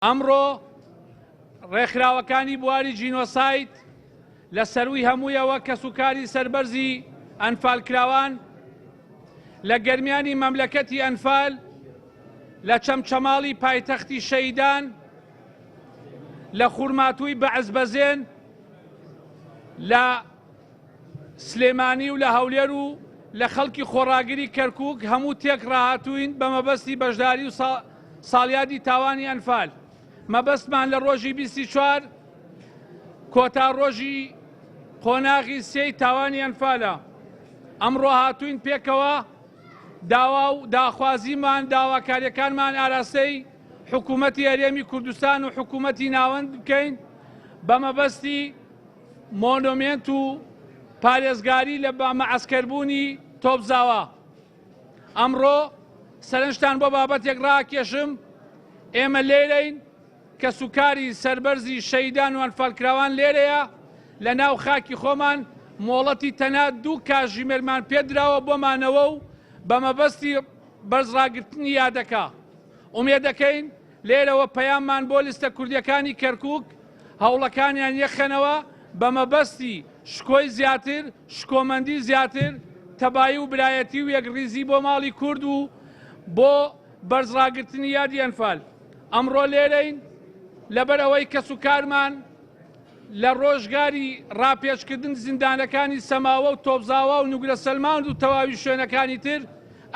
ئەمڕۆ ڕێکخراوەکانی بواری جینۆساید لە سەرووی هەموویەوە کەسوکاری سەربەرزی ئەنفالکراوان لە گەرمیانی مەملەکەتی ئەنفال لە چەمچەماڵی پایتەختی شەیدان لە خورماتووی بەعزبەزێن لە سلێمانی و لە هەولێر و لە خەڵکی خۆڕاگری کەرکوک هەموو تێک ڕاهاتووین بە مەبەستی بەشداری و ساڵیادی تاوانی ئەنفال. مەبەستمان لە ڕۆژی 24 کۆتا ڕۆژی قۆناغی سێی تاوانی ئەنفالە. ئەمڕۆ هاتووین پێکەوە داوا و داخوازیمان داواکاریەکانمان ئاراستەی حکوومەتی هەرێمی کوردستان و حکوومەتی ناوەند بکەین بە مەبەستی مۆنۆمێنت و پارێزگاری لە بە مەعەسکەربوونی تۆپزاوا. ئەمڕۆ سەرنجتان بۆ بابەتێک ڕاکێشم، ئێمە لێرەین، کەسوکاری سەربەرزی شەهیدان و ئەنفالکراوان لێرەیە، لە ناو خاکی خۆمان مۆڵەتی تەنها دوو کاژیمێرمان پێدراوە بۆ مانەوە و بە مەبەستی بەرزڕاگرتنی یادەکە. ئومێدەکەین لێرەوە پەیاممان بۆ لیستە کوردیەکانی کەرکوک، هەوڵەکانیان یەکخەنەوە بە مەبەستی شکۆی زیاتر، شکۆمەندی زیاتر، تەبایی و برایەتی و یەکڕیزی بۆ ماڵی کورد و بۆ بەرزڕاگرتنی یادی ئەنفال. ئەمڕۆ لێرەین لەبەر ئەوەی کەسوکارمان لە ڕۆژگاری ڕاپێچکردن زیندانەکانی سەماوە و تۆپزاوا و نوگرە سەلمان و تەواوی شوێنەکانی تر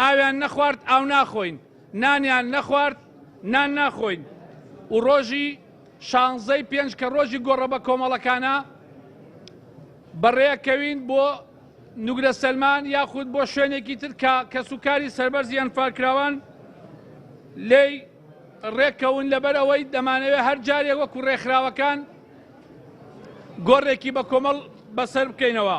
ئاویان نەخوارد ئاو ناخۆین، نانیان نەخوارد نان ناخۆین و ڕۆژی شانزەی پێنج کە ڕۆژی گۆڕە بە کۆمەڵەکانە بەڕێکەوین بۆ نوگرە سەلمان یاخود بۆ شوێنێکی تر کە کەسوکاری سەربەرزی ئەنفالکراوان لێی ڕێککەون لەبەر ئەوەی دەمانەوێت هەر جارێک وەکو ڕێکخراوەکان گۆڕێکی بە کۆمەڵ بەسەر بکەینەوە.